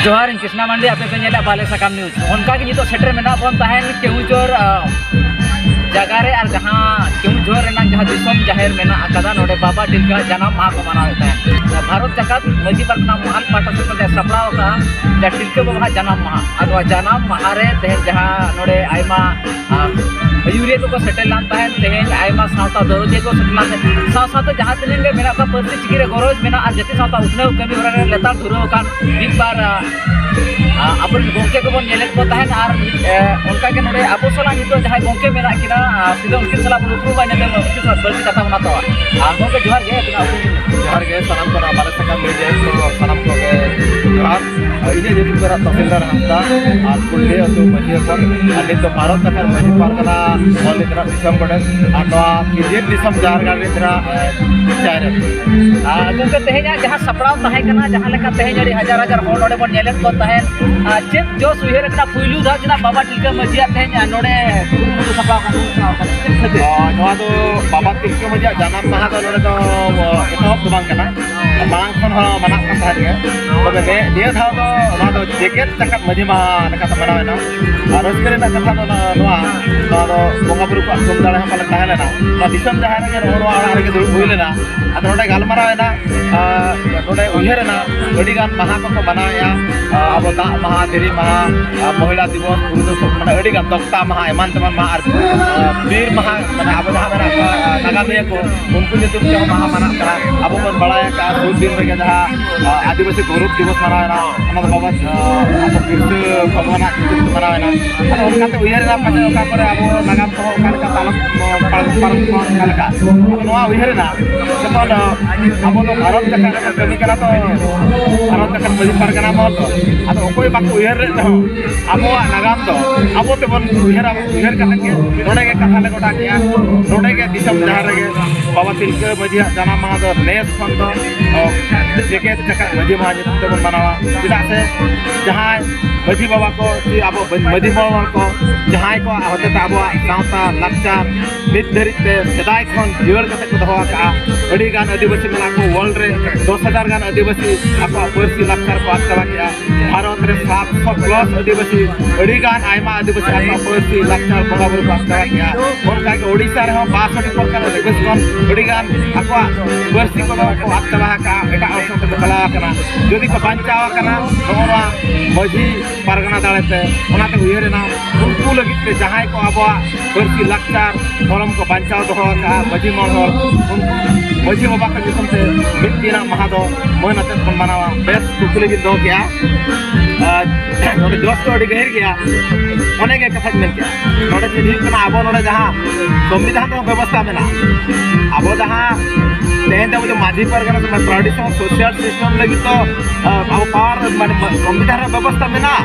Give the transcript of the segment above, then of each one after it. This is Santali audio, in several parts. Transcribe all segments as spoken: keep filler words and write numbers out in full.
ᱡᱚᱦᱟᱨ, ᱤᱧ ᱠᱨᱤᱥᱱᱟ ᱢᱟᱱᱰᱤ, ᱟᱯᱮ ᱯᱮ ᱧᱮᱞᱮᱫ ᱵᱟᱞᱮ ᱥᱟᱠᱟᱢ ᱱᱤᱭᱩᱡᱽ᱾ ᱚᱱᱠᱟ ᱜᱮ ᱱᱤᱛᱚᱜ ᱥᱮᱴᱮᱨ ᱢᱮᱱᱟᱜ ᱵᱚᱱ ᱛᱟᱦᱮᱱ ᱠᱮᱣᱩᱸᱡᱷᱚᱨ, ᱟ, ᱡᱟᱭᱜᱟ ᱨᱮ, ᱟᱨ ᱡᱟᱦᱟᱸ ᱠᱮᱣᱩᱸᱡᱷᱚᱨ ᱨᱮᱱᱟᱜ ᱡᱟᱦᱟᱸ ᱫᱤᱥᱚᱢ ᱡᱟᱦᱮᱨ ᱢᱮᱱᱟᱜ ᱟᱠᱟᱫᱟ, ᱱᱚᱰᱮ ᱵᱟᱵᱟ ᱴᱤᱞᱠᱟᱹ ᱡᱟᱱᱟᱢ ᱢᱟᱦᱟ ᱠᱚ ᱢᱟᱱᱟᱣᱮᱫ ᱛᱟᱦᱮᱸᱫ᱾ ᱵᱷᱟᱨᱚᱛ ᱡᱟᱠᱟᱛ ᱢᱟᱹᱡᱷᱤ ᱯᱟᱨᱜᱟᱱᱟ ᱢᱚᱦᱚᱞ ᱯᱟᱦᱴᱟ ᱥᱮᱫ ᱠᱷᱚᱱ ᱥᱟᱯᱲᱟᱣ ᱟᱠᱟᱫᱼᱟ ᱡᱟᱦᱟᱸ ᱴᱤᱞᱠᱟᱹ ᱵᱟᱵᱟ ᱡᱟᱱᱟᱢ ᱢᱟᱦᱟ᱾ ᱟᱨ ᱱᱚᱣᱟ ᱡᱟᱱᱟᱢ ᱢᱟᱦᱟ ᱨᱮ ᱛᱮᱦᱮᱧ ᱡᱟᱦᱟᱸ ᱱᱚᱰᱮ ᱟᱭᱢᱟ, ᱟ, ᱟᱹᱭᱩᱨᱤᱭᱟᱹ ᱠᱚᱠᱚ ᱥᱮᱴᱮᱨ ᱞᱮᱱ ᱛᱟᱦᱮᱸᱫ, ᱛᱮᱦᱮᱧ ᱟᱭᱢᱟ ᱥᱟᱶᱛᱟ ᱫᱚᱨᱚᱫᱤᱭᱟᱹ ᱠᱚ ᱥᱮᱴᱮᱨ ᱞᱮᱱ ᱛᱟᱦᱮᱸᱫ, ᱥᱟᱶ ᱥᱟᱶᱛᱮ ᱡᱟᱦᱟᱸ ᱛᱤᱱᱟᱹᱜ ᱜᱮ ᱢᱮᱱᱟᱜ ᱠᱚᱣᱟ ᱯᱟᱹᱨᱥᱤ ᱪᱤᱠᱤ ᱨᱮ ᱜᱚᱨᱚᱡᱽ ᱢᱮᱱᱟᱜᱼᱟ ᱟᱨ ᱡᱟᱹᱛᱤ ᱥᱟᱶᱛᱟ ᱩᱛᱱᱟᱹᱣ ᱠᱟᱹᱢᱤ ᱦᱚᱨᱟ ᱨᱮ ᱞᱮᱛᱟᱲ ᱫᱷᱩᱨᱟᱹᱣ ᱟᱠᱟᱱ ᱢᱤᱫ ᱵᱟᱨ, ᱟ, ᱟ, ᱟᱵᱚᱨᱮᱱ ᱜᱚᱢᱠᱮ ᱠᱚᱵᱚᱱ ᱧᱮᱞᱮᱫ ᱠᱚ ᱛᱟᱦᱮᱸᱫ᱾ ᱟᱨ, ᱮ, ᱚᱱᱠᱟᱜᱮ ᱱᱚᱰᱮ ᱟᱵᱚ ᱥᱟᱞᱟᱜ ᱱᱤᱛᱚᱜ ᱡᱟᱦᱟᱸᱭ ᱜᱚᱢᱠᱮ ᱢᱮᱱᱟᱜ ᱠᱤᱱᱟ, ᱟ, ᱥᱤᱫᱷᱟᱹ ᱩᱱᱠᱤᱱ ᱥᱟᱞᱟᱜ ᱵᱚᱱ ᱨᱩᱯᱨᱩᱢᱟ, ᱤᱱᱟᱹ ᱛᱟᱭᱚᱢ ᱩᱱᱠᱤᱱ ᱥᱟᱞᱟᱜ ᱵᱟᱹᱲᱛᱤ ᱠᱟᱛᱷᱟ ᱵᱚᱱ ᱦᱟᱛᱟᱣᱟ᱾ ᱟᱨ ᱜᱚᱢᱠᱮ, ᱡᱚᱦᱟᱨ ᱜᱮ, ᱟᱹᱵᱤᱱᱟᱜ ᱩᱯᱨᱩᱢ᱾ ᱡᱚᱦᱟᱨ ᱜᱮ, ᱥᱟᱱᱟᱢ ᱠᱚ ᱱᱚᱣᱟ ᱵᱟᱞᱮ ᱥᱟᱠᱟᱢ ᱢᱤᱰᱤᱭᱟ ᱠᱚ ᱥᱟᱱᱟᱢ ᱠᱚᱜᱮ ᱡᱚᱦᱟᱨ᱾ ᱤᱧᱟᱹᱜ ᱧᱩᱛᱩᱢ ᱠᱟᱱᱟ ᱛᱚᱦᱥᱤᱞᱫᱟᱨ ᱦᱟᱸᱥᱫᱟ ᱟᱨ ᱠᱩᱞᱰᱤᱦᱟᱹ ᱟᱹᱛᱩ ᱢᱟᱹᱡᱷᱤ ᱦᱚᱯᱚᱱ᱾ ᱟᱨ ᱱᱤᱛ ᱫᱚ ᱵᱷᱟᱨᱚᱛ ᱡᱟᱠᱟᱛ ᱢᱟᱹᱡᱷᱤ ᱯᱟᱨᱜᱟᱱᱟ ᱦᱚᱲ ᱞᱤᱧ ᱫᱤᱥᱚᱢ ᱜᱚᱰᱮᱛ ᱟᱨ ᱱᱚᱣᱟ ᱠᱤᱡᱤᱨ ᱫᱤᱥᱚᱢ ᱡᱟᱦᱮᱨ ᱜᱟᱲ ᱨᱮ ᱡᱟᱦᱟᱸ, ᱮ, ᱪᱟᱭᱨᱮ᱾ ᱟᱨ ᱜᱚᱢᱠᱮ, ᱛᱮᱦᱮᱧᱟᱜ ᱡᱟᱦᱟᱸ ᱥᱟᱯᱲᱟᱣ ᱛᱟᱦᱮᱸ ᱠᱟᱱᱟ, ᱡᱟᱦᱟᱸ ᱞᱮᱠᱟ ᱛᱮᱦᱮᱧ ᱟᱹᱰᱤ ᱦᱟᱡᱟᱨ ᱦᱟᱡᱟᱨ ᱦᱚᱲ ᱱᱚᱰᱮ ᱵᱚᱱ ᱧᱮᱞᱮᱫ ᱠᱚ ᱛᱟᱦᱮᱸᱫ, ᱟᱨ ᱪᱮᱫ ᱡᱚᱥ ᱩᱭᱦᱟᱹᱨ ᱟᱠᱟᱱᱟ ᱯᱩᱭᱞᱩ ᱫᱷᱟᱣ ᱪᱮᱫᱟᱜ ᱵᱟᱵᱟ ᱴᱤᱞᱠᱟᱹ ᱢᱟᱹᱡᱷᱤᱭᱟᱜ ᱛᱮᱦᱮᱧ, ᱟᱨ ᱱᱚᱰᱮ ᱠᱩᱨᱩᱢᱩᱴᱩ ᱥᱟᱯᱲᱟᱣ ᱠᱟᱱᱟ? ᱪᱮᱫ ᱠᱷᱟᱹᱛᱤᱨ? ᱚ, ᱱᱚᱣᱟ ᱫᱚ ᱵᱟᱵᱟ ᱛᱤᱞᱠᱟᱹ ᱢᱟᱹᱡᱷᱤᱭᱟᱜ ᱡᱟᱱᱟᱢ ᱢᱟᱦᱟ ᱫᱚ ᱱᱚᱰᱮ ᱫᱚ ᱮᱛᱚᱦᱚᱵ ᱫᱚ ᱵᱟᱝ ᱠᱟᱱᱟ, ᱢᱟᱲᱟᱝ ᱠᱷᱚᱱ ᱦᱚᱸ ᱢᱟᱱᱟᱜ ᱠᱟᱱ ᱛᱟᱦᱮᱸᱫ ᱜᱮ᱾ ᱛᱚᱵᱮ ᱱᱮ-, ᱱᱤᱭᱟᱹ ᱫᱷᱟᱣ ᱫᱚ ᱱᱚᱣᱟ ᱫᱚ ᱡᱮᱜᱮᱛ ᱡᱟᱠᱟᱛ ᱢᱟᱹᱡᱷᱤ ᱢᱟᱦᱟ ᱞᱮᱠᱟᱛᱮ ᱢᱟᱱᱟᱣ ᱮᱱᱟ᱾ ᱟᱨ ᱨᱟᱹᱥᱠᱟᱹ ᱨᱮᱱᱟᱜ ᱠᱟᱛᱷᱟ ᱫᱚ ᱱᱚᱣᱟ, ᱱᱚᱣᱟ ᱫᱚ ᱵᱚᱸᱜᱟ ᱵᱩᱨᱩ ᱠᱚᱣᱟᱜ ᱛᱷᱩᱢ ᱫᱟᱲᱮ ᱦᱚᱸ ᱯᱟᱞᱮ ᱛᱟᱦᱮᱸ ᱞᱮᱱᱟ᱾ ᱱᱚᱣᱟ ᱫᱤᱥᱚᱢ ᱡᱟᱦᱮᱨ ᱨᱮᱜᱮ ᱱᱚᱜᱼᱚ ᱱᱚᱣᱟ ᱚᱲᱟᱜ ᱨᱮᱜᱮ ᱫᱩᱲᱩᱵ ᱦᱩᱭ ᱞᱮᱱᱟ᱾ ᱟᱫᱚ ᱱᱚᱰᱮ ᱜᱟᱞᱢᱟᱨᱟᱣ ᱮᱱᱟ, ᱟᱨ ᱱᱚᱰᱮ ᱩᱭᱦᱟᱹᱨ ᱮᱱᱟ, ᱟᱹᱰᱤ ᱜᱟᱱ ᱢᱟᱦᱟ ᱠᱚᱠᱚ ᱢᱟᱱᱟᱣᱮᱫᱼᱟ᱾ ᱟᱨ ᱟᱵᱚ ᱫᱟᱜ ᱢᱟᱦᱟ, ᱫᱷᱤᱨᱤ ᱢᱟᱦᱟ, ᱟᱨ ᱢᱚᱦᱤᱞᱟ ᱫᱤᱵᱚᱥ, ᱯᱩᱨᱩᱫᱷᱩᱞ, ᱢᱟᱱᱮ ᱟᱹᱰᱤ ᱜᱟᱱ ᱫᱚᱠᱛᱟ ᱢᱟᱦᱟ, ᱮᱢᱟᱱ ᱛᱮᱢᱟᱱ ᱢᱟᱦᱟ, ᱟᱨ, ᱟᱨ ᱵᱤᱨ ᱢᱟᱦᱟ, ᱢᱟᱱᱮ ᱟᱵᱚ ᱡᱟᱦᱟᱸ ᱢᱮᱱᱟᱜ ᱠᱚᱣᱟ, ᱟᱨ ᱱᱟᱜᱟᱢᱤᱭᱟᱹ ᱠᱚ, ᱩᱱᱠᱩ ᱧᱩᱛᱩᱢ ᱛᱮᱦᱚᱸ ᱢᱟᱦᱟ ᱢᱟᱱᱟᱜ ᱠᱟᱱᱟ᱾ ᱟᱵᱚ ᱵᱚᱱ ᱵᱟᱲᱟᱭ ᱟᱠᱟᱫᱼᱟ, ᱥᱩᱨ ᱫᱤᱱ ᱨᱮᱜᱮ ᱡᱟᱦᱟᱸ, ᱟᱨ ᱟᱹᱫᱤᱵᱟᱹᱥᱤ ᱜᱚᱣᱨᱚᱵ ᱫᱤᱵᱚᱥ ᱢᱟᱱᱟᱣ ᱮᱱᱟ, ᱚᱱᱟ ᱫᱚ ᱵᱟᱵᱟ, ᱟᱨ ᱟᱵᱚ ᱵᱤᱨᱥᱟᱹ ᱵᱷᱟᱜᱽᱣᱟᱱᱟᱜ ᱧᱩᱛᱩᱢ ᱛᱮ ᱢᱟᱱᱟᱣ ᱮᱱᱟ᱾ ᱟᱫᱚ ᱚᱱᱠᱟᱛᱮ ᱩᱭᱦᱟᱹᱨ ᱮᱱᱟ, ᱯᱟᱪᱮᱫ ᱚᱠᱟ ᱠᱚᱨᱮ ᱟᱵᱚ ᱱᱟᱜᱟᱢ ᱠᱚᱦᱚᱸ ᱚᱠᱟ ᱞᱮᱠᱟ ᱛᱟᱞᱚᱢ, ᱯᱟᱨᱚᱢ, ᱯᱟᱨᱚᱢ ᱠᱚ ᱚᱠᱟ ᱞᱮᱠᱟ᱾ ᱟᱫᱚ ᱱᱚᱣᱟ ᱩᱭᱦᱟᱹᱨ ᱮᱱᱟ, ᱡᱚᱠᱷᱚᱱ ᱟᱵᱚ ᱫᱚ ᱵᱷᱟᱨᱚᱛ ᱡᱟᱠᱟᱛ ᱨᱮᱵᱚᱱ ᱠᱟᱹᱢᱤ ᱠᱟᱱᱟ ᱛᱚ, ᱵᱷᱟᱨᱚᱛ ᱡᱟᱠᱟᱛ ᱢᱟᱹᱡᱷᱤ ᱯᱟᱨᱜᱟᱱᱟ ᱢᱚᱦᱚᱞ ᱫᱚ᱾ ᱟᱫᱚ ᱚᱠᱚᱭ ᱵᱟᱠᱚ ᱩᱭᱦᱟᱹᱨ ᱞᱮᱫ ᱨᱮᱦᱚᱸ, ᱟᱵᱚᱣᱟᱜ ᱱᱟᱜᱟᱢ ᱫᱚ ᱟᱵᱚ ᱛᱮᱵᱚᱱ ᱩᱭᱦᱟᱹᱨᱟ, ᱩᱭᱦᱟᱹᱨ ᱠᱟᱛᱮ ᱜᱮ ᱱᱚᱰᱮ ᱜᱮ ᱠᱟᱛᱷᱟ ᱞᱮ ᱜᱚᱴᱟ ᱠᱮᱜᱼᱟ᱾ ᱱᱚᱰᱮ ᱜᱮ ᱫᱤᱥᱚᱢ ᱡᱟᱦᱮᱨ ᱨᱮᱜᱮ ᱵᱟᱵᱟ ᱛᱤᱞᱠᱟᱹ ᱢᱟᱹᱡᱷᱤᱭᱟᱜ ᱡᱟᱱᱟᱢ ᱢᱟᱦᱟ ᱫᱚ ᱱᱮᱥ ᱠᱷᱚᱱ ᱫᱚ, ᱚ, ᱡᱮᱜᱮᱛ ᱡᱟᱠᱟᱛ ᱢᱟᱹᱡᱷᱤ ᱢᱟᱦᱟ ᱧᱩᱛᱩᱢ ᱛᱮᱵᱚᱱ ᱢᱟᱱᱟᱣᱟ᱾ ᱪᱮᱫᱟᱜ ᱥᱮ ᱡᱟᱦᱟᱸᱭ ᱢᱟᱹᱡᱷᱤ ᱵᱟᱵᱟ ᱠᱚ, ᱪᱮ ᱟᱵᱚ ᱢᱟᱹᱡᱷᱤ ᱢᱚᱬᱮ ᱦᱚᱲ ᱠᱚ, ᱡᱟᱦᱟᱸᱭ ᱠᱚᱣᱟᱜ ᱦᱚᱛᱮᱛᱮ ᱟᱵᱚᱣᱟᱜ ᱥᱟᱶᱛᱟ ᱞᱟᱠᱪᱟᱨ ᱱᱤᱛ ᱫᱷᱟᱹᱨᱤᱡ ᱛᱮ ᱥᱮᱫᱟᱭ ᱠᱷᱚᱱ ᱡᱤᱭᱟᱹᱲ ᱠᱟᱛᱮ ᱠᱚ ᱫᱚᱦᱚ ᱟᱠᱟᱫᱼᱟ᱾ ᱟᱹᱰᱤ ᱜᱟᱱ ᱟᱹᱫᱤᱵᱟᱹᱥᱤ ᱢᱮᱱᱟᱜ ᱠᱚ world ᱨᱮ, ᱫᱚᱥ ᱦᱟᱡᱟᱨ ᱜᱟᱱ ᱟᱹᱫᱤᱵᱟᱹᱥᱤ ᱟᱠᱚᱣᱟᱜ ᱯᱟᱹᱨᱥᱤ ᱞᱟᱠᱪᱟᱨ ᱠᱚ ᱟᱫ ᱪᱟᱵᱟ ᱠᱮᱫᱼᱟ᱾ ᱵᱷᱟᱨᱚᱛ ᱨᱮ ᱥᱟᱛ ᱥᱚ ᱯᱞᱟᱥ ᱟᱹᱫᱤᱵᱟᱹᱥᱤ, ᱟᱹᱰᱤ ᱜᱟᱱ ᱟᱭᱢᱟ ᱟᱹᱫᱤᱵᱟᱹᱥᱤ ᱟᱠᱚᱣᱟᱜ ᱯᱟᱹᱨᱥᱤ ᱞᱟᱠᱪᱟᱨ ᱵᱚᱸᱜᱟ ᱵᱩᱨᱩ ᱠᱚ ᱟᱫ ᱪᱟᱵᱟ ᱠᱮᱫᱼᱟ᱾ ᱚᱱᱠᱟ ᱜᱮ ᱳᱰᱤᱥᱟ ᱨᱮᱦᱚᱸ ᱵᱟᱥᱚᱴᱤ ᱯᱨᱚᱠᱟᱨ ᱟᱹᱫᱤᱵᱟᱹᱥᱤ ᱠᱷᱚᱱ ᱟᱹᱰᱤ ᱜᱟᱱ ᱟᱠᱚᱣᱟᱜ ᱯᱟᱹᱨᱥᱤ ᱠᱚᱫᱚ ᱠᱚ ᱟᱫ ᱪᱟᱵᱟ ᱟᱠᱟᱫᱼᱟ, ᱮᱴᱟᱜ ᱦᱚᱲ ᱥᱟᱶ ᱛᱮᱠᱚ ᱪᱟᱞᱟᱣ ᱟᱠᱟᱱᱟ᱾ ᱡᱩᱫᱤ ᱠᱚ ᱵᱟᱧᱪᱟᱣ ᱟᱠᱟᱱᱟ, ᱱᱚᱜᱼᱚ ᱱᱚᱣᱟ ᱢᱟᱹᱡᱷᱤ ᱯᱟᱨᱜᱟᱱᱟ ᱫᱟᱲᱮᱛᱮ᱾ ᱚᱱᱟᱛᱮ ᱩᱭᱦᱟᱹᱨ ᱮᱱᱟ, ᱩᱱᱠᱩ ᱞᱟᱹᱜᱤᱫ ᱛᱮ ᱡᱟᱦᱟᱸᱭ ᱠᱚ ᱟᱵᱚᱣᱟᱜ ᱯᱟᱹᱨᱥᱤ ᱞᱟᱠᱪᱟᱨ ᱫᱷᱚᱨᱚᱢ ᱠᱚ ᱵᱟᱧᱪᱟᱣ ᱫᱚᱦᱚ ᱟᱠᱟᱫᱼᱟ, ᱢᱟᱹᱡᱷᱤ ᱢᱚᱬᱮ ᱦᱚᱲ, ᱩᱱᱠᱩ ᱢᱟᱹᱡᱷᱤ ᱵᱟᱵᱟ ᱠᱚ ᱧᱩᱛᱩᱢ ᱛᱮ ᱢᱤᱫ ᱫᱤᱱᱟᱜ ᱢᱟᱦᱟ ᱫᱚ ᱢᱟᱹᱱ ᱟᱛᱮᱫ ᱵᱚᱱ ᱢᱟᱱᱟᱣᱟ᱾ ᱵᱮᱥ ᱠᱩᱠᱞᱤ ᱵᱤᱱ ᱫᱚᱦᱚ ᱠᱮᱜᱼᱟ᱾ ᱟᱨ ᱱᱚᱰᱮ ᱡᱚᱥ ᱫᱚ ᱟᱹᱰᱤ ᱜᱟᱹᱦᱤᱨ ᱜᱮᱭᱟ᱾ ᱚᱱᱮ ᱜᱮ ᱠᱟᱛᱷᱟᱧ ᱢᱮᱱ ᱠᱮᱜᱼᱟ, ᱱᱚᱰᱮ ᱪᱮᱫ ᱦᱩᱭᱩᱜ ᱠᱟᱱᱟ, ᱟᱵᱚ ᱱᱚᱰᱮ ᱡᱟᱦᱟᱸ ᱥᱚᱝᱵᱤᱫᱷᱟᱱ ᱨᱮ ᱵᱮᱵᱚᱥᱛᱷᱟ ᱢᱮᱱᱟᱜᱼᱟ, ᱟᱵᱚ ᱡᱟᱦᱟᱸ ᱛᱮᱦᱮᱧ ᱟᱵᱚ ᱡᱮ ᱢᱟᱹᱡᱷᱤ ᱯᱟᱨᱜᱟᱱᱟ ᱥᱮ traditional social system ᱞᱟᱹᱜᱤᱫ ᱫᱚ, ᱟᱵᱚ ᱯᱟᱣᱟᱨ ᱢᱟᱱᱮ ᱥᱚᱝᱵᱤᱫᱷᱟᱱ ᱨᱮ ᱵᱮᱵᱚᱥᱛᱷᱟ ᱢᱮᱱᱟᱜᱼᱟ᱾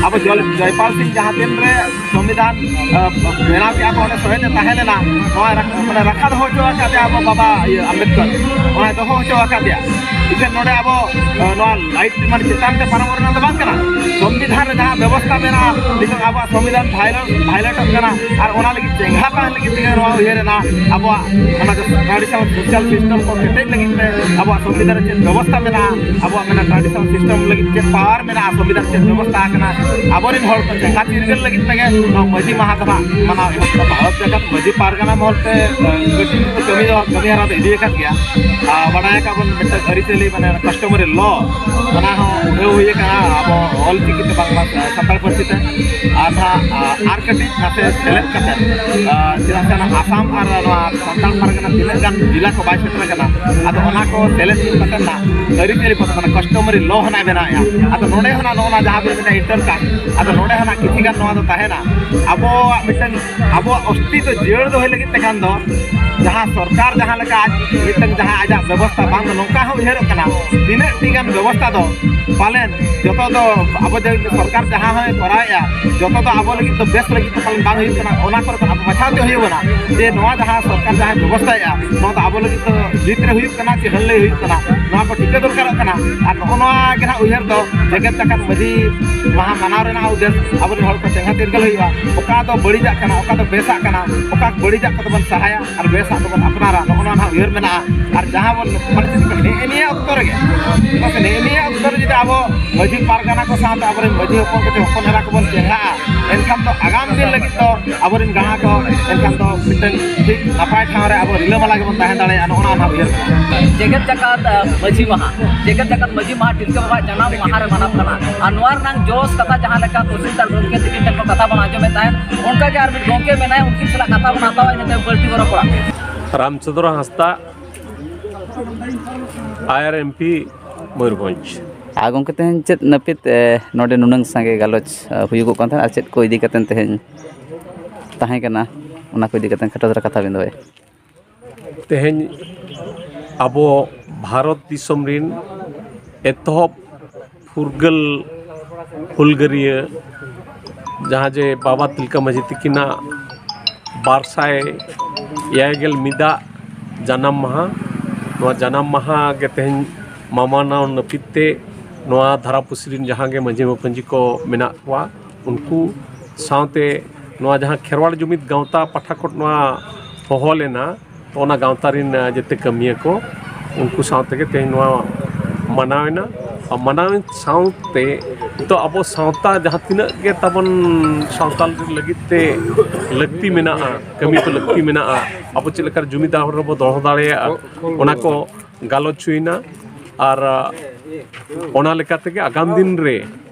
ᱟᱵᱚ ᱡᱚᱭᱯᱟᱞ ᱥᱤᱝ ᱡᱟᱦᱟᱸ ᱫᱤᱱ ᱨᱮ ᱥᱚᱝᱵᱤᱫᱷᱟᱱ ᱵᱮᱱᱟᱣ ᱠᱮᱜᱼᱟ ᱠᱚ, ᱚᱸᱰᱮ ᱥᱚᱦᱮᱫ ᱮ ᱛᱟᱦᱮᱸ ᱞᱮᱱᱟ, ᱱᱚᱣᱟ ᱨᱟᱠ- ᱢᱟᱱᱮ ᱨᱟᱠᱷᱟ ᱫᱚᱦᱚ ᱦᱚᱪᱚ ᱟᱠᱟᱫᱮᱭᱟ ᱟᱵᱚ ᱵᱟᱵᱟ ᱤᱭᱟᱹ ᱟᱢᱵᱮᱫᱠᱚᱨ, ᱚᱱᱟᱭ ᱫᱚᱦᱚ ᱦᱚᱪᱚ ᱟᱠᱟᱫᱮᱭᱟ᱾ ᱤᱠᱷᱟᱹᱱ ᱱᱚᱰᱮ ᱟᱵᱚ ᱱᱚᱣᱟ ᱞᱟᱭᱤᱴ ᱢᱟᱱᱮ ᱪᱮᱛᱟᱱ ᱛᱮ ᱯᱟᱨᱚᱢ ᱨᱮᱱᱟᱜ ᱫᱚ ᱵᱟᱝ ᱠᱟᱱᱟ᱾ ᱥᱚᱝᱵᱤᱫᱷᱟᱱ ᱨᱮ ᱡᱟᱦᱟᱸ ᱵᱮᱵᱚᱥᱛᱷᱟ ᱢᱮᱱᱟᱜᱼᱟ, ᱱᱤᱛᱚᱜ ᱟᱵᱚᱣᱟᱜ ᱥᱚᱝᱵᱤᱫᱷᱟᱱ ᱵᱷᱟᱭᱞᱮᱴᱚᱜ ᱠᱟᱱᱟ, ᱟᱨ ᱚᱱᱟ ᱞᱟᱹᱜᱤᱫ ᱪᱮᱸᱜᱷᱟ ᱛᱟᱦᱮᱱ ᱞᱟᱹᱜᱤᱫ ᱛᱮᱜᱮ ᱱᱚᱣᱟ ᱩᱭᱦᱟᱹᱨ ᱮᱱᱟ᱾ ᱟᱵᱚᱣᱟᱜ ᱚᱱᱟ traditional social system ᱠᱚ ᱠᱮᱴᱮᱡ ᱞᱟᱹᱜᱤᱫ ᱛᱮ ᱟᱵᱚᱣᱟᱜ ᱥᱚᱝᱵᱤᱫᱷᱟᱱ ᱨᱮ ᱪᱮᱫ ᱵᱮᱵᱚᱥᱛᱷᱟ ᱢᱮᱱᱟᱜᱼᱟ, ᱟᱵᱚᱣᱟᱜ ᱢᱮᱱᱟᱜ traditional system ᱞᱟᱹᱜᱤᱫ ᱪᱮᱫ ᱯᱟᱣᱟᱨ ᱢᱮᱱᱟᱜᱼᱟ, ᱥᱚᱝᱵᱤᱫᱷᱟᱱ ᱪᱮᱫ ᱵᱮᱵᱚᱥᱛᱷᱟ ᱟᱠᱟᱱᱟ, ᱟᱵᱚᱨᱮᱱ ᱦᱚᱲ ᱠᱚ ᱪᱮᱸᱜᱷᱟ ᱪᱤᱨᱜᱟᱹᱞ ᱞᱟᱹᱜᱤᱫ ᱛᱮᱜᱮ ᱱᱚᱣᱟ ᱢᱟᱹᱡᱷᱤ ᱢᱟᱦᱟ ᱫᱚ ᱦᱟᱸᱜ ᱢᱟᱱᱟᱣ ᱮᱦᱚᱵ ᱠᱟᱱᱟ᱾ ᱵᱷᱟᱨᱚᱛ ᱡᱟᱠᱟᱛ ᱢᱟᱹᱡᱷᱤ ᱯᱟᱨᱜᱟᱱᱟ ᱢᱚᱦᱚᱞ ᱛᱮ ᱠᱟᱹᱴᱤᱡ ᱠᱟᱹᱢᱤ ᱫᱚ ᱠᱟᱹᱢᱤ ᱦᱚᱨᱟ ᱫᱚ ᱤᱫᱤ ᱟᱠᱟᱫ ᱜᱮᱭᱟ᱾ ᱵᱟᱰᱟᱭ ᱟᱠᱟᱫ ᱵᱚᱱ ᱢᱤᱫᱴᱟᱝ ᱟᱹᱨᱤᱪᱟᱹᱞᱤ ᱢᱟᱱᱮ customary law, ᱚᱱᱟ ᱦᱚᱸ ᱩᱰᱷᱟᱹᱣ ᱦᱩᱭ ᱟᱠᱟᱱᱟ ᱟᱵᱚ ᱚᱞ ᱪᱤᱠᱤ ᱛᱮ ᱵᱟᱝᱞᱟ ᱥᱟᱱᱛᱟᱲ ᱯᱟᱹᱨᱥᱤ ᱛᱮ᱾ ᱟᱨ ᱱᱟᱦᱟᱜ ᱟᱨ ᱠᱟᱹᱴᱤᱡ ᱱᱟᱥᱮ ᱥᱮᱞᱮᱫ ᱠᱟᱛᱮ, ᱪᱮᱫᱟᱜ ᱥᱮ ᱚᱱᱟ ᱟᱥᱟᱢ ᱟᱨ ᱱᱚᱣᱟ ᱥᱟᱱᱛᱟᱲ ᱯᱟᱨᱜᱟᱱᱟ ᱛᱤᱱᱟᱹᱜ ᱜᱟᱱ ᱡᱮᱞᱟ ᱠᱚ ᱵᱟᱭ ᱥᱮᱴᱮᱨ ᱟᱠᱟᱱᱟ, ᱟᱫᱚ ᱚᱱᱟ ᱠᱚ ᱥᱮᱞᱮᱫ ᱠᱟᱛᱮ ᱱᱟᱜ ᱟᱹᱨᱤᱪᱟᱹᱞᱤ ᱯᱚᱛᱚᱵ ᱠᱟᱱᱟ, customary law ᱦᱚᱸ ᱱᱟᱜ ᱵᱮᱱᱟᱣᱮᱫᱼᱟ᱾ ᱟᱫᱚ ᱱᱚᱰᱮ ᱦᱚᱸ ᱱᱟᱜ ᱱᱚᱜᱼᱚ ᱱᱟ ᱡᱟᱦᱟᱸ ᱵᱤᱱ ᱢᱮᱱᱟ inter caste, ᱟᱫᱚ ᱱᱚᱰᱮ ᱦᱚᱸ ᱱᱟᱜ ᱠᱤᱪᱷᱤ ᱜᱟᱱ ᱱᱚᱣᱟ ᱫᱚ ᱛᱟᱦᱮᱱᱟ᱾ ᱟᱵᱚᱣᱟᱜ ᱢᱤᱫᱴᱟᱝ ᱟᱵᱚᱣᱟᱜ ᱚᱥᱛᱤᱛᱣ ᱡᱤᱭᱟᱹᱲ ᱫᱚᱦᱚᱭ ᱞᱟᱹᱜᱤᱫ ᱛᱮᱠᱷᱟᱱ ᱫᱚ ᱡᱟᱦᱟᱸ ᱥᱚᱨᱠᱟᱨ ᱡᱟᱦᱟᱸ ᱞᱮᱠᱟ ᱟᱡ ᱢᱤᱫᱴᱟᱝ ᱡᱟᱦᱟᱸ ᱟᱡᱟᱜ ᱵᱮᱵᱚᱥᱛᱷᱟ ᱵᱟᱝ ᱫᱚ ᱱᱚᱝᱠᱟ ᱦᱚᱸ ᱩᱭᱦᱟᱹᱨᱚᱜ ᱠᱟᱱᱟ, ᱛᱤᱱᱟᱹᱜ ᱴᱤ ᱜᱟᱱ ᱵᱮᱵᱚᱥᱛᱷᱟ ᱫᱚ ᱯᱟᱞᱮᱱ ᱡᱚᱛᱚ ᱫᱚ ᱟᱵᱚ ᱡᱮ ᱥᱚᱨᱠᱟᱨ ᱡᱟᱦᱟᱸ ᱦᱚᱸᱭ ᱠᱚᱨᱟᱣᱮᱫᱼᱟ, ᱡᱚᱛᱚ ᱫᱚ ᱟᱵᱚ ᱞᱟᱹᱜᱤᱫ ᱫᱚ ᱵᱮᱥ ᱞᱟᱹᱜᱤᱫ ᱫᱚ ᱯᱟᱞᱮᱱ ᱵᱟᱝ ᱦᱩᱭᱩᱜ ᱠᱟᱱᱟ᱾ ᱚᱱᱟ ᱠᱚᱨᱮ ᱠᱷᱚᱱ ᱟᱵᱚ ᱵᱟᱪᱷᱟᱣ ᱛᱮ ᱦᱩᱭᱩᱜ ᱠᱟᱱᱟ ᱡᱮ ᱱᱚᱣᱟ ᱡᱟᱦᱟᱸ ᱥᱚᱨᱠᱟᱨ ᱡᱟᱦᱟᱸᱭ ᱵᱮᱵᱚᱥᱛᱷᱟᱭᱮᱫᱼᱟ, ᱱᱚᱣᱟ ᱫᱚ ᱟᱵᱚ ᱞᱟᱹᱜᱤᱫ ᱫᱚ ᱡᱤᱛ ᱨᱮ ᱦᱩᱭᱩᱜ ᱠᱟᱱᱟ ᱪᱮ ᱦᱟᱹᱱ ᱞᱟᱹᱭ ᱦᱩᱭᱩᱜ ᱠᱟᱱᱟ, ᱱᱚᱣᱟ ᱠᱚ ᱴᱷᱤᱠᱟᱹ ᱫᱚᱨᱠᱟᱨᱚᱜ ᱠᱟᱱᱟ᱾ ᱟᱨ ᱱᱚᱜᱼᱚ ᱱᱚᱣᱟ ᱜᱮ ᱱᱟᱦᱟᱜ ᱩᱭᱦᱟᱹᱨ ᱫᱚ ᱡᱮᱜᱮᱛ ᱡᱟᱠᱟᱛ ᱢᱟᱹᱡᱷᱤ ᱢᱟᱦᱟ ᱢᱟᱱᱟᱣ ᱨᱮᱱᱟᱜ ᱩᱫᱽᱫᱮᱥ ᱟᱵᱚᱨᱮᱱ ᱦᱚᱲ ᱠᱚ ᱪᱮᱸᱜᱷᱟ ᱪᱤᱨᱜᱟᱹᱞ ᱦᱩᱭᱩᱜᱼᱟ, ᱚᱠᱟ ᱫᱚ ᱵᱟᱹᱲᱤᱡᱟᱜ ᱠᱟᱱᱟ, ᱚᱠᱟ ᱫᱚ ᱵᱮᱥᱟᱜ ᱠᱟᱱᱟ, ᱚᱠᱟ ᱵᱟᱹᱲᱤᱡᱟᱜ ᱠᱚᱫᱚ ᱵᱚᱱ ᱥᱟᱦᱟᱭᱟ ᱟᱨ ᱵᱮᱥᱟᱜ ᱫᱚᱵᱚᱱ ᱟᱯᱱᱟᱨᱟ, ᱱᱚᱜᱼᱚ ᱱᱚᱣᱟ ᱱᱟᱦᱟᱜ ᱩᱭᱦᱟᱹᱨ ᱢᱮᱱᱟᱜᱼᱟ᱾ ᱟᱨ ᱡᱟᱦᱟᱸ ᱵᱚᱱ ᱢᱟᱱᱮ ᱪᱮᱫ ᱠᱚ ᱢᱮᱱᱟ, ᱱᱮᱜᱼᱮ ᱱᱤᱭᱟᱹ ᱚᱠᱛᱚ ᱨᱮᱜᱮ, ᱪᱮᱫᱟᱜ ᱥᱮ ᱱᱮᱜᱼᱮ ᱱᱤᱭᱟᱹ ᱚᱠᱛᱚ ᱨᱮ ᱡᱩᱫᱤ ᱟᱵᱚ ᱢᱟᱹᱡᱷᱤ ᱯᱟᱨᱜᱟᱱᱟ ᱠᱚ ᱥᱟᱶᱛᱮ ᱟᱵᱚᱨᱮᱱ ᱢᱟᱹᱡᱷᱤ ᱦᱚᱯᱚᱱ ᱠᱚ ᱪᱮ ᱦᱚᱯᱚᱱ ᱮᱨᱟ ᱠᱚᱵᱚᱱ ᱪᱮᱸᱜᱷᱟᱜᱼᱟ, ᱮᱱᱠᱷᱟᱱ ᱫᱚ ᱟᱜᱟᱢ ᱫᱤᱱ ᱞᱟᱹᱜᱤᱫ ᱫᱚ ᱟᱵᱚᱨᱮᱱ ᱜᱟᱬᱟ ᱠᱚ ᱮᱱᱠᱷᱟᱱ ᱫᱚ ᱢᱤᱫᱴᱟᱝ ᱴᱷᱤᱠ ᱱᱟᱯᱟᱭ ᱴᱷᱟᱶ ᱨᱮ ᱟᱵᱚ ᱨᱤᱞᱟᱹᱢᱟᱞᱟ ᱜᱮᱵᱚᱱ ᱛᱟᱦᱮᱸ ᱫᱟᱲᱮᱭᱟᱜᱼᱟ, ᱱᱚᱜᱼᱚ ᱱᱚᱣᱟ ᱱᱟᱦᱟᱜ ᱩᱭᱦᱟᱹᱨ ᱢᱮᱱᱟᱜᱼᱟ᱾ ᱡᱮᱜᱮᱛ ᱡᱟᱠᱟᱛ ᱟᱹ, ᱢᱟᱹᱡᱷᱤ ᱢᱟᱦᱟ, ᱡᱮᱜᱮᱛ ᱡᱟᱠᱟᱛ ᱢᱟᱹᱡᱷᱤ ᱢᱟᱦᱟ ᱛᱤᱞᱠᱟᱹ ᱵᱟᱵᱟᱣᱟᱜ ᱡᱟᱱᱟᱢ ᱢᱟᱦᱟ ᱨᱮ ᱢᱟᱱᱟᱜ ᱠᱟᱱᱟ᱾ ᱟᱨ ᱱᱚᱣᱟ ᱨᱮᱱᱟᱜ ᱡᱚᱥ ᱠᱟᱛᱷᱟ ᱡᱟᱦᱟᱸ ᱞᱮᱠᱟ ᱛᱚᱦᱥᱤᱞᱫᱟᱨ ᱜᱚᱢᱠᱮ ᱛᱟᱹᱠᱤᱱ ᱴᱷᱮᱱ ᱠᱷᱚᱱ ᱠᱟᱛᱷᱟ ᱵᱚᱱ ᱟᱸᱡᱚᱢᱮᱫ ᱛᱟᱦᱮᱸᱫ, ᱚᱱᱠᱟ ᱜᱮ ᱟᱨ ᱢᱤᱫ ᱜᱚᱢᱠᱮ ᱢᱮᱱᱟᱭᱟ, ᱩᱱᱠᱤᱱ ᱥᱟᱞᱟᱜ ᱠᱟᱛᱷᱟ ᱵᱚᱱ ᱦᱟᱛᱟᱣᱟ, ᱤᱱᱟᱹ ᱛᱟᱭᱚᱢ ᱵᱟᱹᱲᱛᱤ ᱵᱚᱱ ᱨᱚᱯᱚᱲᱟ᱾ ᱨᱟᱢᱪᱚᱸᱫᱽᱨᱚ ᱦᱟᱸᱥᱫᱟ, ᱟᱭ ᱟᱨ ᱮᱢ ᱯᱤ, ᱢᱚᱭᱩᱨᱵᱷᱚᱸᱡᱽ᱾ ᱟᱨ ᱜᱚᱢᱠᱮ, ᱛᱮᱦᱮᱧ ᱪᱮᱫ ᱱᱟᱹᱯᱤᱛ, ᱮ, ᱱᱚᱰᱮ ᱱᱩᱱᱟᱹᱝ ᱥᱟᱸᱜᱮ ᱜᱟᱞᱚᱪ, ᱮ, ᱦᱩᱭᱩᱜᱚᱜ ᱠᱟᱱ ᱛᱟᱦᱮᱸᱫ ᱟᱨ ᱪᱮᱫ ᱠᱚ ᱤᱫᱤ ᱠᱟᱛᱮᱫ ᱛᱮᱦᱮᱧ ᱛᱟᱦᱮᱸ ᱠᱟᱱᱟ, ᱚᱱᱟ ᱠᱚ ᱤᱫᱤ ᱠᱟᱛᱮᱫ ᱠᱷᱟᱴᱚ ᱫᱷᱟᱨᱟ ᱠᱟᱛᱷᱟ ᱵᱤᱱ ᱫᱚᱦᱚᱭᱟ? ᱛᱮᱦᱮᱧ ᱟᱵᱚ ᱵᱷᱟᱨᱚᱛ ᱫᱤᱥᱚᱢ ᱨᱤᱱ ᱮᱛᱚᱦᱚᱵ ᱯᱷᱩᱨᱜᱟᱹᱞ ᱦᱩᱞᱜᱟᱹᱨᱤᱭᱟᱹ, ᱡᱟᱦᱟᱸ ᱡᱮ ᱵᱟᱵᱟ ᱛᱤᱞᱠᱟᱹ ᱢᱟᱹᱡᱷᱤ ᱛᱤᱠᱤᱱᱟᱜ ᱵᱟᱨ ᱥᱟᱭ ᱮᱭᱟᱭ ᱜᱮᱞ ᱢᱤᱫᱟᱜ ᱡᱟᱱᱟᱢ ᱢᱟᱦᱟ, ᱱᱚᱣᱟ ᱡᱟᱱᱟᱢ ᱢᱟᱦᱟ ᱜᱮ ᱛᱮᱦᱮᱧ ᱢᱟᱢᱟᱱᱟᱣ ᱱᱟᱹᱯᱤᱛ ᱛᱮ ᱱᱚᱣᱟ ᱫᱷᱟᱨᱟ ᱯᱩᱥᱤ ᱨᱤᱱ ᱡᱟᱦᱟᱸ ᱜᱮ ᱢᱟᱹᱡᱷᱤ ᱢᱟᱯᱟᱹᱡᱷᱤ ᱠᱚ ᱢᱮᱱᱟᱜ ᱠᱚᱣᱟ, ᱩᱱᱠᱩ ᱥᱟᱶᱛᱮ ᱱᱚᱣᱟ ᱡᱟᱦᱟᱸ ᱠᱷᱮᱨᱣᱟᱲ ᱡᱩᱢᱤᱫ ᱜᱟᱶᱛᱟ ᱯᱟᱦᱴᱟ ᱠᱷᱚᱱ ᱱᱚᱣᱟ ᱦᱚᱦᱚ ᱞᱮᱱᱟ, ᱛᱚ ᱚᱱᱟ ᱜᱟᱶᱛᱟ ᱨᱤᱱ, ᱟᱸ, ᱡᱮᱛᱮ ᱠᱟᱹᱢᱤᱭᱟᱹ ᱠᱚ, ᱩᱱᱠᱩ ᱥᱟᱶ ᱛᱮᱜᱮ ᱛᱮᱦᱮᱧ ᱱᱚᱣᱟ ᱢᱟᱱᱟᱣ ᱮᱱᱟ᱾ ᱟᱨ ᱢᱟᱱᱟᱣ ᱮᱱ ᱥᱟᱶᱛᱮ ᱱᱤᱛᱚᱜ ᱟᱵᱚ ᱥᱟᱶᱛᱟ ᱡᱟᱦᱟᱸ ᱛᱤᱱᱟᱹᱜ ᱜᱮ ᱛᱟᱵᱚᱱ ᱥᱟᱶᱛᱟ ᱞᱟᱹᱜᱤᱫ ᱛᱮ ᱞᱟᱹᱠᱛᱤ ᱢᱮᱱᱟᱜᱼᱟ, ᱠᱟᱹᱢᱤ ᱠᱚ ᱞᱟᱹᱠᱛᱤ ᱢᱮᱱᱟᱜᱼᱟ, ᱟᱵᱚ ᱪᱮᱫ ᱞᱮᱠᱟ ᱡᱩᱢᱤᱫ ᱨᱮᱵᱚ ᱫᱚᱦᱚ ᱫᱟᱲᱮᱭᱟᱜᱼᱟ, ᱚᱱᱟ ᱠᱚ ᱜᱟᱞᱚᱪ ᱦᱩᱭᱱᱟ᱾ ᱟᱨ, ᱟᱸ, ᱚᱱᱟ ᱞᱮᱠᱟ ᱛᱮᱜᱮ ᱟᱜᱟᱢ ᱫᱤᱱ ᱨᱮ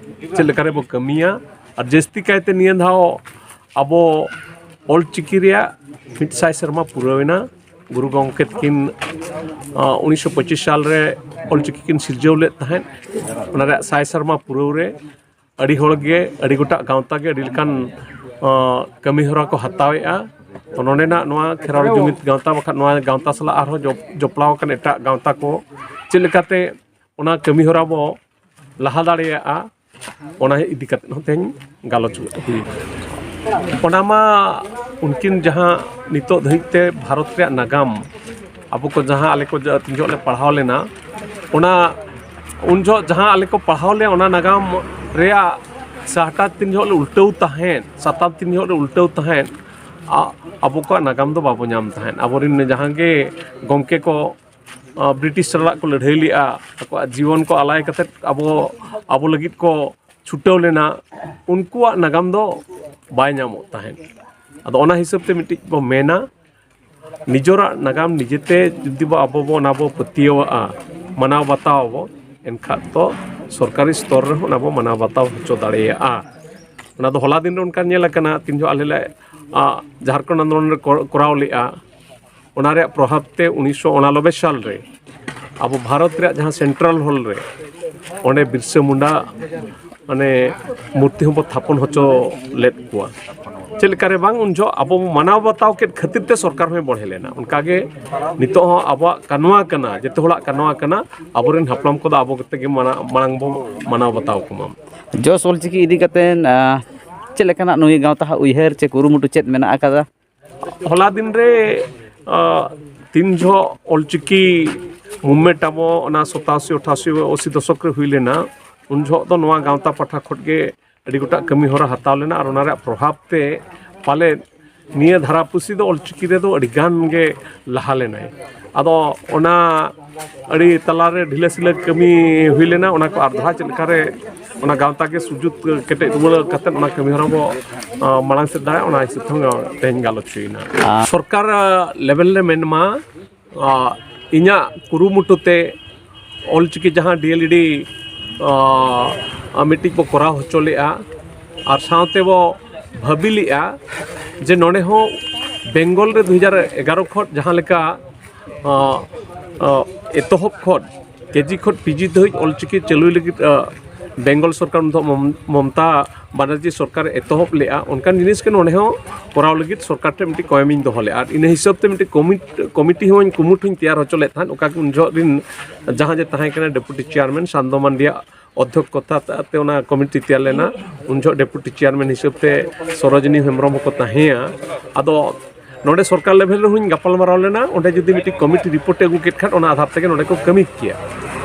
ᱪᱮᱫ ᱞᱮᱠᱟ ᱨᱮᱵᱚ ᱠᱟᱹᱢᱤᱭᱟ, ᱟᱨ ᱡᱟᱹᱥᱛᱤ ᱠᱟᱭᱛᱮ ᱱᱤᱭᱟᱹ ᱫᱷᱟᱣ ᱟᱵᱚ ᱚᱞᱪᱤᱠᱤ ᱨᱮᱭᱟᱜ ᱢᱤᱫ ᱥᱟᱭ ᱥᱮᱨᱢᱟ ᱯᱩᱨᱟᱹᱣ ᱮᱱᱟ᱾ ᱜᱩᱨᱩ ᱜᱚᱢᱠᱮ ᱛᱟᱹᱠᱤᱱ, ᱟᱸ, ᱩᱱᱤᱥᱥᱚ ᱯᱚᱸᱪᱤᱥ ᱥᱟᱞ ᱨᱮ ᱚᱞᱪᱤᱠᱤ ᱠᱤᱱ ᱥᱤᱨᱡᱟᱹᱣ ᱞᱮᱫ ᱛᱟᱦᱮᱸᱫ᱾ ᱚᱱᱟ ᱨᱮᱭᱟᱜ ᱥᱟᱭ ᱥᱮᱨᱢᱟ ᱯᱩᱨᱟᱹᱣ ᱨᱮ ᱟᱹᱰᱤ ᱦᱚᱲ ᱜᱮ, ᱟᱹᱰᱤ ᱜᱚᱴᱟᱜ ᱜᱟᱶᱛᱟ ᱜᱮ ᱟᱹᱰᱤ ᱞᱮᱠᱟᱱ, ᱟᱸ, ᱠᱟᱹᱢᱤ ᱦᱚᱨᱟ ᱠᱚ ᱦᱟᱛᱟᱣᱮᱫᱼᱟ᱾ ᱛᱚ, ᱱᱚᱰᱮᱱᱟᱜ ᱱᱚᱣᱟ ᱠᱷᱮᱨᱣᱟᱲ ᱡᱩᱢᱤᱫ ᱜᱟᱶᱛᱟ ᱵᱟᱠᱷᱟᱱ ᱱᱚᱣᱟ ᱜᱟᱶᱛᱟ ᱥᱟᱞᱟᱜ ᱟᱨᱦᱚᱸ ᱡᱚᱯ-, ᱡᱚᱯᱲᱟᱣ ᱟᱠᱟᱱ ᱮᱴᱟᱜ ᱜᱟᱶᱛᱟ ᱠᱚ ᱪᱮᱫ ᱞᱮᱠᱟᱛᱮ ᱚᱱᱟ ᱠᱟᱹᱢᱤ ᱦᱚᱨᱟ ᱵᱚ ᱞᱟᱦᱟ ᱫᱟᱲᱮᱭᱟᱜᱼᱟ, ᱚᱱᱟ ᱤᱫᱤ ᱠᱟᱛᱮ ᱦᱚᱸ ᱛᱮᱦᱮᱧ ᱜᱟᱞᱚᱪ ᱦᱩᱭ ᱟᱠᱟᱱᱟ᱾ ᱚᱱᱟ ᱢᱟ ᱩᱱᱠᱤᱱ ᱡᱟᱦᱟᱸ ᱱᱤᱛᱚᱜ ᱫᱷᱟᱹᱵᱤᱡ ᱛᱮ ᱵᱷᱟᱨᱚᱛ ᱨᱮᱭᱟᱜ ᱱᱟᱜᱟᱢ ᱟᱵᱚ ᱠᱚ ᱡᱟᱦᱟᱸ ᱟᱞᱮ ᱠᱚ ᱡᱟ-, ᱛᱤᱱ ᱡᱚᱦᱚᱜ ᱞᱮ ᱯᱟᱲᱦᱟᱣ ᱞᱮᱱᱟ, ᱚᱱᱟ ᱩᱱ ᱡᱚᱦᱚᱜ ᱡᱟᱦᱟᱸ ᱟᱞᱮ ᱠᱚ ᱯᱟᱲᱦᱟᱣ ᱞᱮᱱ ᱚᱱᱟ ᱱᱟᱜᱟᱢ ᱨᱮᱭᱟᱜ ᱥᱟᱦᱴᱟ ᱛᱤᱱ ᱡᱚᱦᱚᱜ ᱞᱮ ᱩᱞᱴᱟᱹᱣ ᱛᱟᱦᱮᱸᱫ, ᱥᱟᱛᱟᱢ ᱛᱤᱱ ᱡᱚᱦᱚᱜ ᱞᱮ ᱩᱞᱴᱟᱹᱣ ᱛᱟᱦᱮᱸᱫ, ᱟ-, ᱟᱵᱚ ᱠᱚᱣᱟᱜ ᱱᱟᱜᱟᱢ ᱫᱚ ᱵᱟᱵᱚ ᱧᱟᱢ ᱛᱟᱦᱮᱸᱫ᱾ ᱟᱵᱚᱨᱮᱱ ᱡᱟᱦᱟᱸ ᱜᱮ ᱜᱚᱢᱠᱮ ᱠᱚ ᱟ, ᱵᱨᱤᱴᱤᱥ ᱥᱟᱞᱟᱜ ᱠᱚ ᱞᱟᱹᱲᱦᱟᱹᱭ ᱞᱮᱫᱼᱟ, ᱟᱠᱚᱣᱟᱜ ᱡᱤᱭᱚᱱ ᱠᱚ ᱟᱞᱟᱭ ᱠᱟᱛᱮᱫ ᱟᱵᱚ, ᱟᱵᱚ ᱞᱟᱹᱜᱤᱫ ᱠᱚ ᱪᱷᱩᱴᱟᱹᱣ ᱞᱮᱱᱟ, ᱩᱱᱠᱩᱣᱟᱜ ᱱᱟᱜᱟᱢ ᱫᱚ ᱵᱟᱭ ᱧᱟᱢᱚᱜ ᱛᱟᱦᱮᱸᱫ᱾ ᱟᱫᱚ ᱚᱱᱟ ᱦᱤᱥᱟᱹᱵ ᱛᱮ ᱢᱤᱫᱴᱤᱡ ᱵᱚ ᱢᱮᱱᱟ, ᱱᱤᱡᱮᱨᱟᱜ ᱱᱟᱜᱟᱢ ᱱᱤᱡᱮᱛᱮ ᱡᱩᱫᱤ ᱵᱚ, ᱟᱵᱚ ᱵᱚ ᱚᱱᱟ ᱵᱚ ᱯᱟᱹᱛᱭᱟᱹᱣᱟᱜᱼᱟ, ᱢᱟᱱᱟᱣ ᱵᱟᱛᱟᱣ ᱟᱵᱚ, ᱮᱱᱠᱷᱟᱱ ᱛᱚ ᱥᱚᱨᱠᱟᱨᱤ ᱥᱛᱚᱨ ᱨᱮᱦᱚᱸ ᱚᱱᱟ ᱵᱚ ᱢᱟᱱᱟᱣ ᱵᱟᱛᱟᱣ ᱦᱚᱪᱚ ᱫᱟᱲᱮᱭᱟᱜᱼᱟ᱾ ᱚᱱᱟ ᱫᱚ ᱦᱚᱞᱟ ᱫᱤᱱ ᱨᱮ ᱚᱱᱠᱟ ᱧᱮᱞ ᱟᱠᱟᱱᱟ, ᱛᱤᱱ ᱡᱚᱦᱚᱜ ᱟᱞᱮ ᱞᱮ, ᱟ, ᱡᱷᱟᱲᱠᱷᱚᱸᱰ ᱟᱱᱫᱳᱞᱚᱱ ᱨᱮ ᱠᱚ-, ᱠᱚᱨᱟᱣ ᱞᱮᱫᱼᱟ, ᱚᱱᱟ ᱨᱮᱭᱟᱜ ᱯᱨᱚᱵᱷᱟᱵᱽ ᱛᱮ ᱩᱱᱤᱥᱥᱚ ᱩᱱᱟᱱᱚᱵᱵᱳᱭ ᱥᱟᱞ ᱨᱮ ᱟᱵᱚ ᱵᱷᱟᱨᱚᱛ ᱨᱮᱭᱟᱜ ᱡᱟᱦᱟᱸ ᱥᱮᱱᱴᱨᱟᱞ ᱦᱚᱞ ᱨᱮ, ᱚᱸᱰᱮ ᱵᱤᱨᱥᱟᱹ ᱢᱩᱱᱰᱟ ᱢᱟᱱᱮ ᱢᱩᱨᱛᱤ ᱦᱚᱸᱵᱚ ᱛᱷᱟᱯᱚᱱ ᱦᱚᱪᱚ ᱞᱮᱫ ᱠᱚᱣᱟ᱾ ᱪᱮᱫ ᱞᱮᱠᱟ ᱨᱮ ᱵᱟᱝ, ᱩᱱ ᱡᱚᱦᱚᱜ ᱟᱵᱚ ᱵᱚ ᱢᱟᱱᱟᱣ ᱵᱟᱛᱟᱣ ᱠᱮᱫ ᱠᱷᱟᱹᱛᱤᱨ ᱛᱮ ᱥᱚᱨᱠᱟᱨ ᱦᱚᱸᱭ ᱵᱚᱲᱦᱮ ᱞᱮᱱᱟ᱾ ᱚᱱᱠᱟ ᱜᱮ ᱱᱤᱛᱚᱜ ᱦᱚᱸ ᱟᱵᱚᱣᱟᱜ ᱠᱟᱱᱣᱟ ᱠᱟᱱᱟ, ᱡᱚᱛᱚ ᱦᱚᱲᱟᱜ ᱠᱟᱱᱣᱟ ᱠᱟᱱᱟ, ᱟᱵᱚᱨᱮᱱ ᱦᱟᱯᱲᱟᱢ ᱠᱚᱫᱚ ᱟᱵᱚ ᱠᱚᱛᱮ ᱜᱮ ᱢᱟᱲᱟᱝ, ᱢᱟᱲᱟᱝ ᱵᱚ ᱢᱟᱱᱟᱣ ᱵᱟᱛᱟᱣ ᱠᱚᱢᱟ᱾ ᱡᱚᱥ ᱚᱞᱪᱤᱠᱤ ᱤᱫᱤ ᱠᱟᱛᱮ, ᱟ, ᱪᱮᱫ ᱞᱮᱠᱟᱱᱟᱜ ᱱᱩᱭ ᱜᱟᱶᱛᱟ ᱦᱟᱜ ᱩᱭᱦᱟᱹᱨ ᱪᱮ ᱠᱩᱨᱩᱢᱩᱴᱩ ᱪᱮᱫ ᱢᱮᱱᱟᱜ ᱟᱠᱟᱫᱟ? ᱦᱚᱞᱟ ᱫᱤᱱ ᱨᱮ, ᱟ, ᱛᱤᱱ ᱡᱚᱦᱚᱜ ᱚᱞᱪᱤᱠᱤ movement ᱟᱵᱚ ᱚᱱᱟ ᱥᱚᱛᱟᱥᱤ, ᱟᱴᱷᱟᱥᱤ, ᱟᱥᱤ ᱫᱚᱥᱚᱠ ᱨᱮ ᱦᱩᱭ ᱞᱮᱱᱟ, ᱩᱱ ᱡᱚᱦᱚᱜ ᱫᱚ ᱱᱚᱣᱟ ᱜᱟᱶᱛᱟ ᱯᱟᱦᱴᱟ ᱠᱷᱚᱱ ᱜᱮ ᱟᱹᱰᱤ ᱜᱚᱴᱟᱝ ᱠᱟᱹᱢᱤ ᱦᱚᱨᱟ ᱦᱟᱛᱟᱣ ᱞᱮᱱᱟ ᱟᱨ ᱚᱱᱟ ᱨᱮᱭᱟᱜ ᱯᱨᱚᱵᱷᱟᱵᱽ ᱛᱮ ᱯᱟᱞᱮ ᱱᱤᱭᱟᱹ ᱫᱷᱟᱨᱟ ᱯᱩᱥᱤ ᱫᱚ ᱚᱞᱪᱤᱠᱤ ᱨᱮᱫᱚ ᱟᱹᱰᱤ ᱜᱟᱱ ᱜᱮ ᱞᱟᱦᱟ ᱞᱮᱱᱟᱭ᱾ ᱟᱫᱚ ᱚᱱᱟ ᱟᱹᱰᱤ ᱛᱟᱞᱟᱨᱮ ᱰᱷᱤᱞᱟᱹ ᱥᱤᱞᱟᱹ ᱠᱟᱹᱢᱤ ᱦᱩᱭ ᱞᱮᱱᱟ, ᱚᱱᱟ ᱠᱚ ᱟᱨ ᱫᱷᱟᱣ ᱪᱮᱫ ᱞᱮᱠᱟᱨᱮ ᱚᱱᱟ ᱜᱟᱶᱛᱟ ᱜᱮ ᱥᱩᱡᱩᱛ ᱠᱮᱴᱮᱡ ᱨᱩᱣᱟᱹᱲ ᱠᱟᱛᱮᱫ ᱚᱱᱟ ᱠᱟᱹᱢᱤ ᱦᱚᱨᱟ ᱵᱚ, ᱟ, ᱢᱟᱲᱟᱝ ᱥᱮᱫ ᱫᱟᱲᱮᱭᱟᱜᱼᱟ, ᱚᱱᱟ ᱦᱤᱥᱟᱹᱵ ᱛᱮᱦᱚᱸ ᱛᱮᱦᱮᱧ ᱜᱟᱞᱚᱪ ᱦᱩᱭᱱᱟ᱾ ᱟᱨ ᱥᱚᱨᱠᱟᱨ ᱞᱮᱵᱮᱞ ᱞᱮ ᱢᱮᱱ ᱢᱟ, ᱟ, ᱤᱧᱟᱹᱜ ᱠᱩᱨᱩᱢᱩᱴᱩ ᱛᱮ ᱚᱞᱪᱤᱠᱤ ᱡᱟᱦᱟᱸ ᱰᱤ ᱮᱞ ᱤ ᱰᱤ, ᱟ, ᱢᱤᱫᱴᱤᱡ ᱵᱚ ᱠᱚᱨᱟᱣ ᱦᱚᱪᱚ ᱞᱮᱫᱼᱟ ᱟᱨ ᱥᱟᱶᱛᱮ ᱵᱚ ᱵᱷᱟᱹᱵᱤ ᱞᱮᱫᱼᱟ ᱡᱮ ᱱᱚᱰᱮ ᱦᱚᱸ ᱵᱮᱝᱜᱚᱞ ᱨᱮ ᱫᱩ ᱦᱟᱡᱟᱨ ᱮᱜᱟᱨᱚ ᱠᱷᱚᱱ ᱡᱟᱦᱟᱸ ᱞᱮᱠᱟ, ᱟ, ᱟ, ᱮᱛᱚᱦᱚᱵ ᱠᱷᱚᱱ ᱠᱮ ᱡᱤ ᱠᱷᱚᱱ ᱯᱤ ᱡᱤ ᱫᱷᱟᱹᱵᱤᱡ ᱚᱞᱪᱤᱠᱤ ᱪᱟᱹᱞᱩᱭ ᱞᱟᱹᱜᱤᱫ, ᱟ, ᱵᱮᱝᱜᱚᱞ ᱥᱚᱨᱠᱟᱨ ᱩᱱ ᱫᱚ ᱢᱚᱢ-, ᱢᱚᱢᱛᱟ ᱵᱟᱱᱟᱨᱡᱤ ᱥᱚᱨᱠᱟᱨ ᱮᱛᱚᱦᱚᱵ ᱞᱮᱫᱼᱟ, ᱚᱱᱠᱟᱱ ᱡᱤᱱᱤᱥ ᱜᱮ ᱱᱚᱰᱮ ᱦᱚᱸ ᱠᱚᱨᱟᱣ ᱞᱟᱹᱜᱤᱫ ᱥᱚᱨᱠᱟᱨ ᱴᱷᱮᱱ ᱢᱤᱫᱴᱤᱡ ᱠᱚᱭᱮᱢᱤᱧ ᱫᱚᱦᱚ ᱞᱮᱫᱼᱟ᱾ ᱟᱨ ᱤᱱᱟᱹ ᱦᱤᱥᱟᱹᱵ ᱛᱮ ᱢᱤᱫᱴᱤᱡ ᱠᱚᱢᱤᱴ-, ᱠᱚᱢᱤᱴᱤ ᱦᱚᱸᱧ ᱠᱩᱢᱩᱴ ᱦᱚᱸᱧ ᱛᱮᱭᱟᱨ ᱦᱚᱪᱚ ᱞᱮᱫ ᱛᱟᱦᱮᱸᱫ, ᱚᱠᱟ ᱜᱮ ᱩᱱ ᱡᱚᱦᱚᱜ ᱨᱤᱱ ᱡᱟᱦᱟᱸ ᱡᱮ ᱛᱟᱦᱮᱸ ᱠᱟᱱᱟ ᱰᱮᱯᱩᱴᱤ ᱪᱮᱭᱟᱨᱢᱮᱱ ᱥᱟᱱᱫᱚ ᱢᱟᱱᱰᱤᱭᱟᱜ ᱚᱫᱽᱫᱷᱚᱠᱠᱷᱚᱛᱟ ᱛᱮ ᱚᱱᱟ ᱠᱚᱢᱤᱴᱤ ᱛᱮᱭᱟᱨ ᱞᱮᱱᱟ᱾ ᱩᱱ ᱡᱚᱦᱚᱜ ᱰᱮᱯᱩᱴᱤ ᱪᱮᱭᱟᱨᱢᱮᱱ ᱦᱤᱥᱟᱹᱵ ᱛᱮ ᱥᱚᱨᱳᱡᱤᱱᱤ ᱦᱮᱢᱵᱨᱚᱢ ᱦᱚᱸᱠᱚ ᱛᱟᱦᱮᱸᱭᱟ᱾ ᱟᱫᱚ ᱱᱚᱰᱮ ᱥᱚᱨᱠᱟᱨ ᱞᱮᱵᱷᱮᱞ ᱨᱮᱦᱚᱸᱧ ᱜᱟᱯᱟᱞᱢᱟᱨᱟᱣ ᱞᱮᱱᱟ, ᱚᱸᱰᱮ ᱡᱩᱫᱤ ᱢᱤᱫᱴᱤᱡ ᱠᱚᱢᱤᱴᱤ ᱨᱤᱯᱳᱨᱴ ᱮ ᱟᱹᱜᱩ ᱠᱮᱫ ᱠᱷᱟᱱ, ᱚᱱᱟ ᱟᱫᱷᱟᱨ ᱛᱮᱜᱮ ᱱᱚᱰᱮ ᱠᱚ ᱠᱟᱹᱢᱤ ᱠᱮᱭᱟ᱾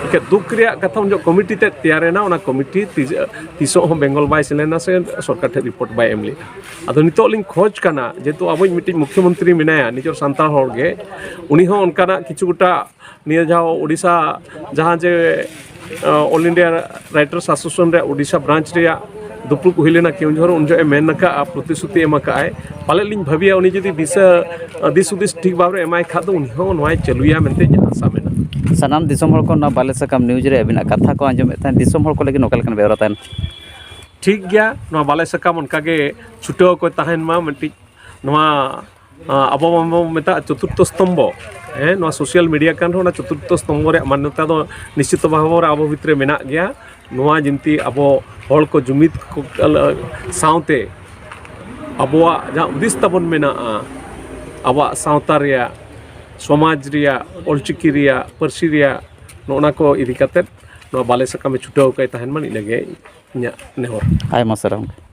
ᱮᱱᱠᱷᱟᱱ ᱫᱩᱠ ᱨᱮᱭᱟᱜ ᱠᱟᱛᱷᱟ, ᱩᱱ ᱡᱚᱦᱚᱜ ᱠᱚᱢᱤᱴᱤ ᱛᱮᱫ ᱛᱮᱭᱟᱨ ᱮᱱᱟ, ᱚᱱᱟ ᱠᱚᱢᱤᱴᱤ ᱛᱤᱥ, ᱛᱤᱥᱚᱜ ᱦᱚᱸ ᱵᱮᱝᱜᱚᱞ ᱵᱟᱭ ᱥᱮᱱ ᱞᱮᱱᱟ ᱥᱮ ᱥᱚᱨᱠᱟᱨ ᱴᱷᱮᱱ ᱨᱤᱯᱳᱨᱴ ᱵᱟᱭ ᱮᱢ ᱞᱮᱫᱟ᱾ ᱟᱫᱚ ᱱᱤᱛᱚᱜ ᱞᱤᱧ ᱠᱷᱚᱡᱽ ᱠᱟᱱᱟ, ᱡᱮᱦᱮᱛᱩ ᱟᱵᱚᱭᱤᱡ ᱢᱤᱫᱴᱤᱡ ᱢᱩᱠᱷᱭᱚᱢᱚᱱᱛᱨᱤ ᱢᱮᱱᱟᱭᱟ, ᱱᱤᱡᱚᱨ ᱥᱟᱱᱛᱟᱲ ᱦᱚᱲ ᱜᱮ, ᱩᱱᱤ ᱦᱚᱸ ᱚᱱᱠᱟᱱᱟᱜ ᱠᱤᱪᱷᱩ ᱜᱚᱴᱟ ᱱᱤᱭᱟᱹ ᱡᱟᱦᱟᱸ ᱳᱰᱤᱥᱟ, ᱡᱟᱦᱟᱸ ᱡᱮ, ᱟᱸ, All India Writers Association ᱨᱮᱭᱟᱜ ᱳᱰᱤᱥᱟ ᱵᱨᱟᱧᱪ ᱨᱮᱭᱟᱜ ᱫᱩᱯᱲᱩᱵ ᱦᱩᱭ ᱞᱮᱱᱟ ᱠᱮᱣᱚᱱᱡᱷᱚᱨ, ᱩᱱ ᱡᱚᱦᱚᱜ ᱮ ᱢᱮᱱ ᱟᱠᱟᱫᱼᱟ, ᱯᱨᱚᱛᱤᱥᱨᱩᱛᱤ ᱮᱢ ᱟᱠᱟᱫᱼᱟᱭ᱾ ᱯᱟᱞᱮᱫ ᱞᱤᱧ ᱵᱷᱟᱹᱵᱤᱭᱟ, ᱩᱱᱤ ᱡᱩᱫᱤ ᱫᱤᱥᱟᱹ, ᱫᱤᱥ ᱦᱩᱫᱤᱥ ᱴᱷᱤᱠ ᱵᱷᱟᱵᱽ ᱨᱮ ᱮᱢᱟᱭ ᱠᱷᱟᱱ ᱫᱚ, ᱩᱱᱤ ᱦᱚᱸ ᱱᱚᱣᱟᱭ ᱪᱟᱹᱞᱩᱭᱟ ᱢᱮᱱᱛᱮ ᱤᱧᱟᱹᱜ ᱟᱥᱟ ᱢᱮᱱᱟᱜᱼᱟ᱾ ᱥᱟᱱᱟᱢ ᱫᱤᱥᱚᱢ ᱦᱚᱲ ᱠᱚ ᱱᱚᱣᱟ ᱵᱟᱞᱮ ᱥᱟᱠᱟᱢ ᱱᱤᱭᱩᱡᱽ ᱨᱮ ᱟᱹᱵᱤᱱᱟᱜ ᱠᱟᱛᱷᱟ ᱠᱚ ᱟᱸᱡᱚᱢᱮᱫ ᱛᱟᱦᱮᱸᱫ, ᱫᱤᱥᱚᱢ ᱦᱚᱲ ᱠᱚ ᱞᱟᱹᱜᱤᱫ ᱱᱚᱝᱠᱟ ᱞᱮᱠᱟᱱ ᱵᱮᱣᱨᱟ ᱛᱟᱦᱮᱱ᱾ ᱴᱷᱤᱠ ᱜᱮᱭᱟ, ᱱᱚᱣᱟ ᱵᱟᱞᱮ ᱥᱟᱠᱟᱢ ᱚᱱᱠᱟ ᱜᱮ ᱪᱷᱩᱴᱟᱹᱣ ᱠᱚ ᱛᱟᱦᱮᱱ ᱢᱟ᱾ ᱢᱤᱫᱴᱤᱡ ᱱᱚᱣᱟ, ᱟᱸ, ᱟᱵᱚ ᱵᱚᱱ ᱢᱮᱛᱟᱜᱼᱟ ᱪᱚᱛᱩᱨᱛᱷᱚ ᱥᱛᱚᱢᱵᱷᱚ᱾ ᱦᱮᱸ, ᱱᱚᱣᱟ ᱥᱳᱥᱟᱞ ᱢᱤᱰᱤᱭᱟ ᱠᱟᱱ ᱨᱮᱦᱚᱸ, ᱚᱱᱟ ᱪᱚᱛᱩᱨᱛᱷᱚ ᱥᱛᱚᱢᱵᱷᱚ ᱨᱮᱭᱟᱜ ᱢᱟᱱᱱᱚᱛᱟ ᱫᱚ ᱱᱤᱥᱪᱤᱛ ᱵᱷᱟᱵᱮ ᱨᱮ ᱟᱵᱚ ᱵᱷᱤᱛᱨᱤ ᱨᱮ ᱢᱮᱱᱟᱜ ᱜᱮᱭᱟ᱾ ᱱᱚᱣᱟ ᱡᱤᱱᱛᱤ ᱟᱵᱚ ᱦᱚᱲ ᱠᱚ ᱡᱩᱢᱤᱫ ᱠᱚ ᱥᱟᱶᱛᱮ ᱟᱵᱚᱣᱟᱜ ᱡᱟᱦᱟᱸ ᱩᱫᱤᱥ ᱛᱟᱵᱚᱱ ᱢᱮᱱᱟᱜᱼᱟ, ᱟᱵᱚᱣᱟᱜ ᱥᱟᱶᱛᱟ ᱨᱮᱭᱟᱜ, ᱥᱚᱢᱟᱡᱽ ᱨᱮᱭᱟᱜ, ᱚᱞᱪᱤᱠᱤ ᱨᱮᱭᱟᱜ, ᱯᱟᱹᱨᱥᱤ ᱨᱮᱭᱟᱜ, ᱱᱚᱜᱼᱚ ᱱᱟ ᱠᱚ ᱤᱫᱤ ᱠᱟᱛᱮᱫ ᱱᱚᱣᱟ ᱵᱟᱞᱮ ᱥᱟᱠᱟᱢᱮ ᱪᱷᱩᱴᱟᱹᱣ ᱠᱟᱭ ᱛᱟᱦᱮᱱ ᱢᱟ, ᱤᱱᱟᱹᱜᱮ ᱤᱧᱟᱹᱜ ᱱᱮᱦᱚᱨ᱾ ᱟᱭᱢᱟ ᱥᱟᱨᱦᱟᱣ᱾